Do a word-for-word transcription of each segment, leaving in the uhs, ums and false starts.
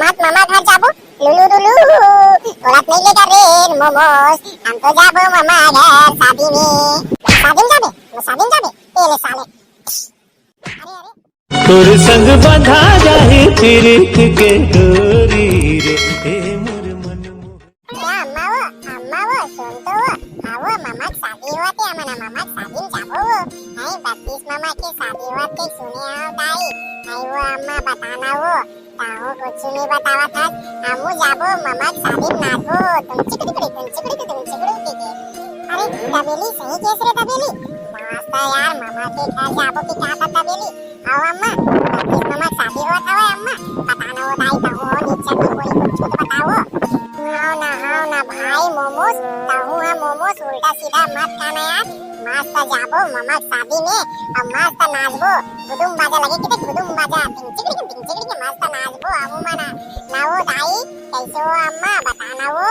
मत ममा घर जाबो, लुलु लुलु, बोलत नहीं लेगा रे मोमोज, हम तो जाबो ममा घर शादी में। शादी में जाबे? वो शादी में जाबे? ए ले साले। अरे, अरे। तोर संग बंधा जाही पीरित के डोरी रे, ए मोर मन मोहन। ए अम्मा वो, अम्मा वो, सुन तो वो, हाँ वो ममा के शादी होवत हे, हमन ममा के शादी में जाबो वो। हैं, बत्तीस ममा के शादी होवत हे, सुने हंव दाई। हैं वो अम्मा, बता ना वो, तहूँ कुछु नहीं बतावत हस, हमू जाबो ममा के शादी में नाचबो, तुम चिकड़ी कड़ी, तुम चिकड़ी कड़ी, तुम चिकड़ी कड़ी के। अरे दबेली, सही केस रे दबेली, मस्त यार, ममा के घर जाबो कि का था दबेली? आओ अम्मा, बत्तीस ममा के शादी होवत हवय अम्मा, बता ना वो दाई, तहूँ हो निच्चट में कोई कुछ तो बताओ। हाव ना, हाव ना भाई मोमोस, तहूँ हा मोमोस उल्टा सीधा मत खाना यार, मस्त जाबो ममा के शादी में, अउ मस्त नाचबो, गुदुम बाजा लगे किते गुदुम बाजा, टिंग चिकड़ी टिंग चिकड़ी के मस्त नाचबो, हमू मन। ना वो दाई, कैसे हो अम्मा, बता ना वो।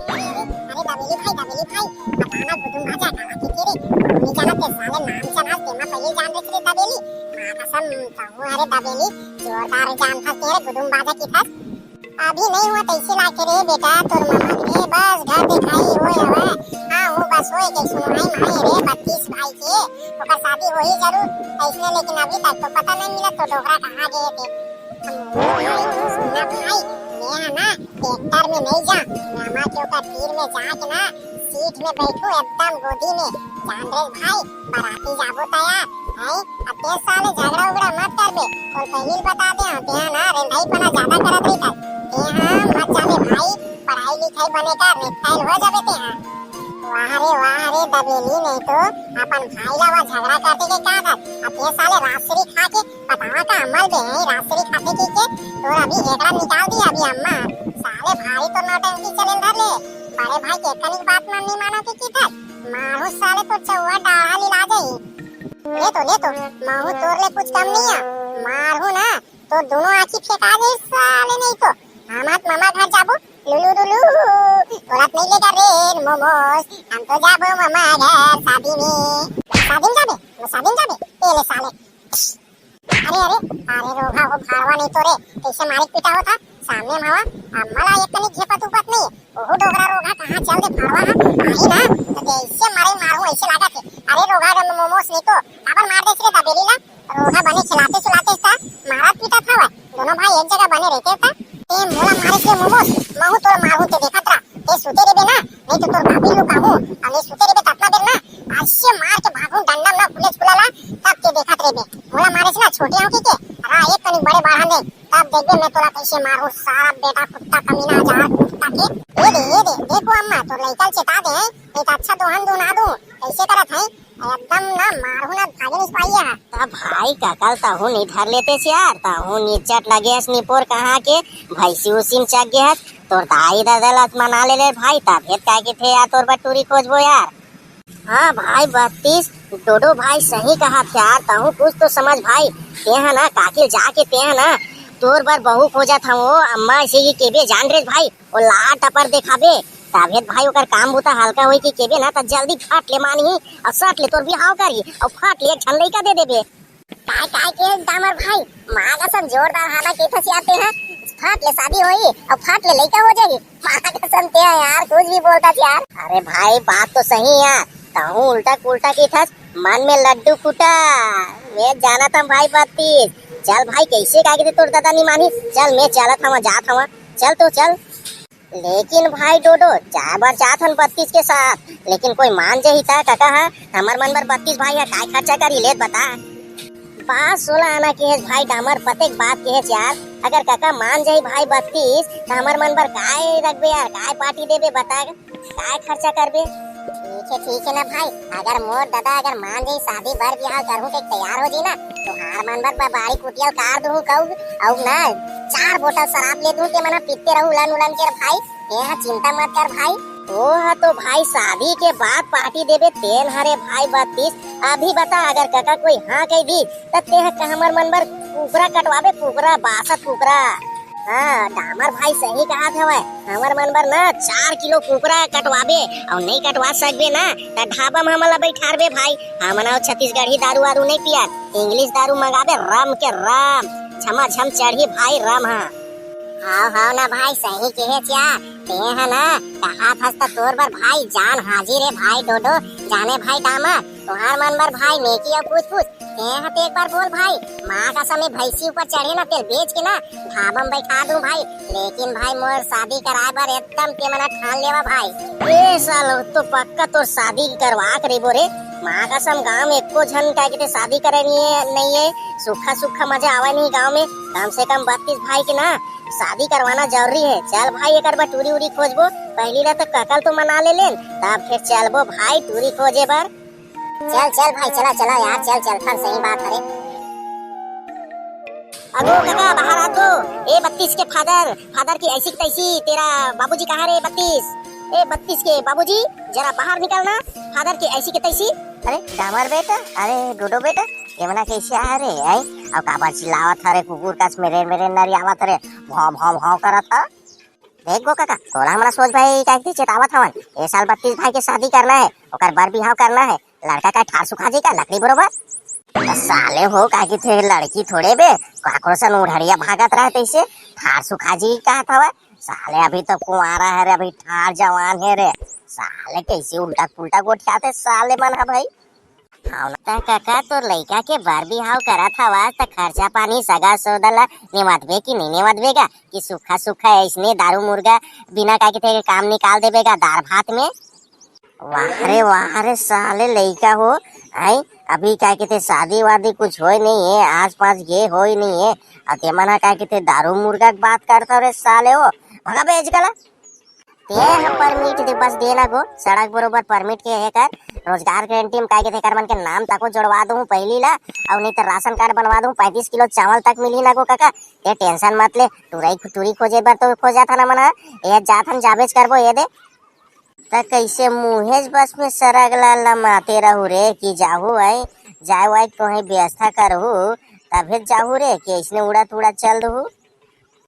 अरे, अरे, अरे, दबेली भाई, दबेली भाई, बता ना गुदुम बाजा, काला के के रे? नहीं जानत के साले नाम से नाच, तेमा पहले जान रहे रे दबेली। माँ कसम, कहूँ अरे दबेली, जोरदार जान था तेरे गुदुम बाजा की था। अभी नहीं हुआ तैसे लाके रे बेटा, तोर ममा के बस घर दिखाई होय हवय। हाँ, वो बस होय के सुनवाई माए रे बत्तीस भाई के, ओकर शादी होही जरूर। ऐसने लेकिन अभी तक तो पता नहीं मिला तो डोकरा कहाँ गए थे। हम भाई, सुनना भाई, मैं है ना ट्रैक्टर में नहीं जा, ममा के ओकर तीर में जाके ना सीट में बैठू एकदम गोदी में। जान रे भाई, बराती जाबो त यार, हैं? अब ते साले झगड़ा उगड़ा मत करबे, तोर बहिनी ल बता दे, हाँ, तेहा ना रेंधाई पना ज्यादा करत रही था। तेहा मत जाबे भाई, पढ़ाई लिखाई बने कर, निपटाइल हो जाबे तेहा। वाह रे, वाह रे दबेली, नहीं तो अपन भाई ला वहाँ झगड़ा करते के का कर? अब ते साले राजश्री खा के बतावा का अमल बे है, राजश्री खाते की के तोर अभी हेकड़ा निकाल दी अभी अम्मा। साले भारी तो नौटंकी चले धर ले, बड़े भाई के कनिक बात मान नहीं माना के की था? मारू साले तो चौवा डाढ़ा लीला जाही। ले तो, ले तो, महू तोर ले कुछ कम नहीं है। मारू ना, तो दोनों आँखी फेंका दे साले, नहीं तो। हम हाथ मामा घर जाबो, लुलु लुलु, बोलत नहीं लेगा रे मोमोस, हम तो जाबो मामा घर शादी में। शादी में जाबे? वो शादी में जाबे? ए ले साले। अरे, अरे, अरे रोगहा हो भाड़वा नहीं तो रे, कैसे मारे पीटा होता? सामने में हवा, अम्मा ला एक कनी झेपत उपत नहीं, ओहू डोकरा रोगहा कहाँ चल दे भाड़वा हा, आई ना, तो ऐसे मारे मारू, ऐसे लागत है। अरे रोगहा रे मोमोस नहीं तो, काबर मार दे रे दबेली ला? रोगहा बने खिलाते खिलाते सा मारत पीटत हवा, दोनों भाई एक जगह बने रहते ता। ए मोला मारे से मोमोस, महू तोर मारू ते देखत रहा, ते सुते रेबे ना, नहीं तो तोर बाबी लुकाहूँ, अने सुते रेबे ततना देर ना, ऐसे मार के भागू डंडा ना फुले फुलाला, तब ते देखत रेबे। मोला मारे से ना छोटे आँखी के, रा एक कनी बड़े बाढ़न दे, तब देखबे मैं तोला कैसे मारू, सारा बेटा कुत्ता कमीना हजार कुत्ता के। ये दे, ये दे, देखो अम्मा, तोर लइका ल चेता दे, नहीं तो अच्छा दोहन दुहना दूँ, कैसे करत है, एकदम ना मारू ना भागे नहीं पाइए है। तब भाई ककल तहू नहीं धर लेते यार, तहू निचट लगे हस निपोर कहाँ के, भैंसी उसी में चक गए हस, तोर दाई ददा ल मना ले ले भाई, तब हेत काय के थे यार तोर बटूरी खोजबो यार। हाँ भाई बत्तीस, डोडो भाई सही कहा थे यार, तहू कुछ तो समझ भाई, तेहा ना काकिल जाके तेहा ना तोर बर बहू खोजत हवो, अम्मा ऐसे ही केबे जान रे भाई, ओ लाट अपर देखाबे, तभे त भाई ओकर काम बूता हल्का होई के केबे ना, त जल्दी फट ले मानही, अउ सट ले तोर बिहाव करही, अउ फट ले एक झन लइका दे देबे। काय, काय के डामर भाई, माँ कसम जोरदार हाला के फसियाते हैं, फट ले शादी होई, अउ फट ले लइका हो जाही। माँ कसम ते यार, कुछ भी बोलता यार। अरे भाई, बात तो सही है, तहूँ उल्टा पुल्टा के थस, मन में लड्डू फूटा। मैं जानत हूँ भाई बत्तीस, चल भाई, कैसे काय के तोर दादा नहीं मानी, चल मैं चलत हूँ, जात हूँ, चल तो चल। लेकिन भाई डोडो, जाए बर जात हन बत्तीस के साथ, लेकिन कोई मान जाही त कका ह, हमर मन बर बत्तीस भाई ह काय खर्चा करही, लेत बता। बात सोला आना के हे भाई डामर, पतेक बात के हे यार, अगर कका मान जाही भाई बत्तीस, त हमर मन बर काय रखबे यार, काय पार्टी देबे बता, काय खर्चा करबे? ठीक है, ठीक है ना भाई, अगर मोर दादा अगर मान जाही शादी बर बिहाव करहूँ के तैयार हो जी ना, तो हार मन बर ब-, बाड़ी कुटिया उतार दूँ कहूँ, अउ ना चार बोतल शराब ले दूँ, ते मना पीते रहू उलन उलन के रे भाई, तेहा चिंता मत कर भाई। ओ हा तो भाई शादी के बाद पार्टी देबे तेन हरे भाई बत्तीस। अभी बता अगर कका कोई हाँ कह दी त तेहा का हमर मन बर कुकरा कटवाबे, कुकरा, बासत कुकरा। हाँ डामर भाई सही कहा हवय, हमर मन बर ना चार किलो कुकरा कटवाबे अउ नहीं कटवा सकबे ना त ढाबा में हमन ला बैठारबे भाई। हमन अउ छत्तीसगढ़ी दारू वारू नहीं पियत, इंग्लिश दारू मंगाबे रम के रम, झमाझम चढ़ी भाई रम हा। हाव हाव ना भाई, सही कहे चिया। तें ह ना, कहात हस त तोर बर भाई जान हाजिर हे भाई डोडो, जाने भाई डामा, तुहार मन बर भाई नेकी अउ पूछ पूछ। तें ह तो एक बार बोल भाई, माँ कसम ए भैंसी ऊपर चढ़े ना तेल बेच के ना ढाबा म बैठा दूं भाई, लेकिन भाई मोर शादी कराए बर एकदम ते मन ह ठान लेवा भाई। ए सालो, तो पक्का तोर शादी करवा के रहिबो रे। माँ कसम गांव में एको झन काय कथे शादी करे नहीं है, नहीं है। सुखा सुखा मजा आवे नहीं गांव में। कम से कम बत्तीस भाई के ना शादी करवाना जरूरी है। चल भाई, एकर बर टूरी उरी खोजबो। पहली ला तो कका ल तो मना ले लेन, तब फिर चलबो भाई टूरी खोजे बर। चल चल भाई, चला चला यार, चल चल, पर सही बात हरे। अगो कका, बाहर आ तो। ए बत्तीस के फादर, फादर की ऐसी की तैसी, तेरा बाबूजी कहाँ रे बत्तीस? ए बत्तीस के बाबूजी, जरा बाहर निकल ना, फादर की ऐसी की तैसी। अरे डामर बेटा, अरे डोडो बेटा, ये मना कैसे आ रे? आई, अब काबर चिल्लावत हरे कुकुर कस, मेरे मेरे नरी आवत हरे, भौं भौं भौं करत ह। देख गो कका, तोला हमला सोच भाई काय कथे चेतावत हवन। ए साल बत्तीस भाई के शादी करना है, ओकर बर बिहाव करना है। लड़का का ठार सुखा जी का लकड़ी बरोबर। त साले हो, काय कथे लड़की थोड़े बे, काकरो सन उढ़ड़िया भागत रहे तैसे ठार सुखा जी कहत हवय। साले अभी तो कुंवारा है रे, अभी ठार जवान है रे। साले कैसे उल्टा पुल्टा गोठियाथे साले मन ह भाई। हाँ ना। त कका, तोर लइका के बर बिहाव करत हवस त खर्चा पानी सगा सौदा ला निमतबे कि नहीं निमतबे गा? कि सुखा सुखा ऐसने दारू मुर्गा बिना काय कथे काम निकाल देबे गा दार भात में? वाह रे वाह रे साले लइका हो। आई, अभी काय कथे शादी वादी कुछ होय नहीं है, आस पास गे होय नहीं है, अउ ते मन ह काय कथे दारू मुर्गा के बात करत हव रे साले हो। भगा बे एजगला। ते ह परमिट दे, बस दे ना गो, सड़क बरोबर परमिट के हे कर, रोजगार गारंटी म काय कथे कर मन के नाम तको जोड़वा दूं पहली ला, अउ नहीं त राशन कार्ड बनवा दूं, पैंतीस किलो चावल तक मिली ना गो कका। ते टेंशन मत ले, टुरई टुरी खोजे बर तो खोजत हन मन ह, ए जात हन जाबेच करबो ए दे। त कैसे मुहेज बस में सरग ला लमाते रहू रे कि जाहू आई, जाए वाए कहीं व्यवस्था करहू, तभे जाहू रे कि ऐसने उड़त उड़त चल दहू।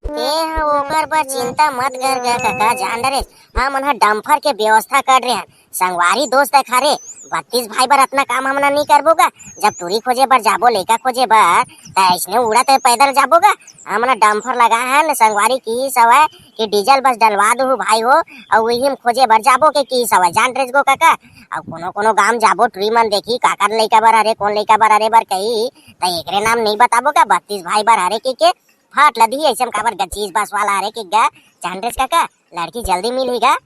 तें ह ओकर बर चिंता मत कर गा कका, जान डरे, हमन ह डंफर के व्यवस्था कर रहे हन। संगवारी दोस्त है खारे, बत्तीस भाई बर अतना काम हमन ह नहीं करबो गा। जब टूरी खोजे बर जाबो, लइका खोजे बर, त ऐसने उड़त पैदल जाबो गा। हमन ह डंफर लगा हन, संगवारी किहिस हवय कि डीजल बस डलवा दुहू भाई हो, अउ उही म खोजे बर जाबो के किहिस हवय, जान रेस गो कका। अउ कोनो कोनो गांव जाबो, टूरी मन देखी काकर लइका बर हरे, कोन लइका बर हरे बर कही, त एकरे नाम नहीं बताबो का, बत्तीस भाई बर हरे कहिके, फट ल दिही, अइसे म काबर ग-, चीज बस वाला हरे कि ग-, जान रेस कका, लड़की जल्दी मिलही गा।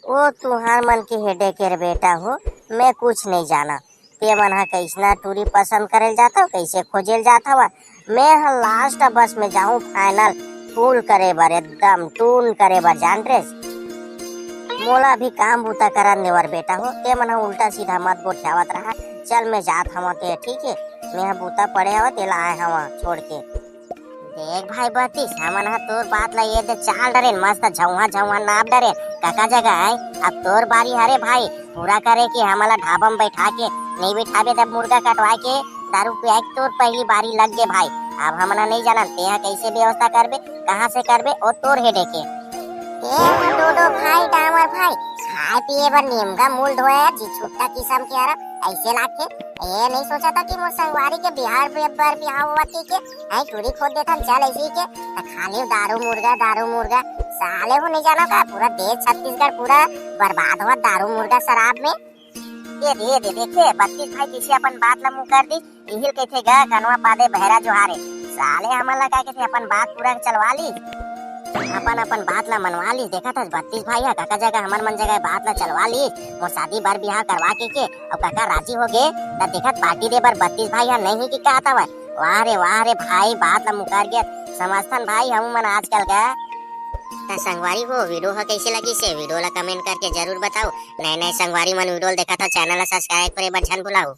ओ तुहार मन के हेडे के रे बेटा हो, मैं कुछ नहीं जाना। ते मन ह कइसना टूरी पसंद करे ल जात हव, कइसे खोजे ल जात हव। मैं ह लास्ट बस में जाहूं, फाइनल फुल करे बर, एकदम टून करे बर, जान रेस। मोला अभी काम बूता करन देवर बेटा हो, ते मन ह उल्टा सीधा मत गोठियावत रहा। चल मैं जात हवं ते, ठीक है, मैं ह बूता पड़े हवं, तेला आए हवं छोड़ के। देख भाई बतीस, हमन ह तोर बात ला ये दे चाल डरेन, मस्त झौहा झौहा नाप डरेन। कका जगह आए, अब तोर बारी हरे भाई, पूरा करे के हमन ला ढाबा म बैठा के नहीं बैठाबे, तब मुर्गा कटवा के दारू पिया के तोर पहली बारी लग गे भाई। अब हमन ह नहीं जानन तेहा कैसे व्यवस्था करबे, कहाँ से करबे, ओ तोर हेडे के। ए डोडो भाई, डामर भाई, खाए पिए बर नीमगा मूल धोए जी छुट्टा किसम के हरम, ऐसे लागथे। ए नहीं सोचा था कि मोर संगवारी के बिहार बे-, बर बिहाव होवत ही के, ऐ टूरी खोद देथन चल ऐसी के, त खाली दारू मुर्गा, दारू मुर्गा, साले हो नहीं जाना का, पूरा देश छत्तीसगढ़ पूरा बर्बाद होवत दारू मुर्गा शराब में। ये दे, ये दे, देखे, बत्तीस भाई किसी अपन बात ला मुकर दी, इहिल कहिथे गा, कनवा पादे बहरा जोहारे। साले हमन ला का कहिथे, अपन बात पूरा चलवा ली। अपन, अपन बात ला मनवा ली। देखत हस, बत्तीस भाई ह, काका जगह, हमर मन जगह बात ला चलवा ली। मोर शादी बर बिहाव करवा के, के, अउ काका राजी हो गे, त देखत पार्टी दे बर बत्तीस भाई ह नहीं ही कि कहत हवय। वाह रे, वाह रे भाई, बात ला मुकर गे। समझथन भाई, हमू मन आजकल का। त संगवारी हो, वीडियो ह कैसे लगिस हे? वीडियो ला कमेंट करके जरूर बताओ। नए नए संगवारी मन वीडियो ला देखत हव, चैनल ला सब्सक्राइब करे बर झन भुलाओ।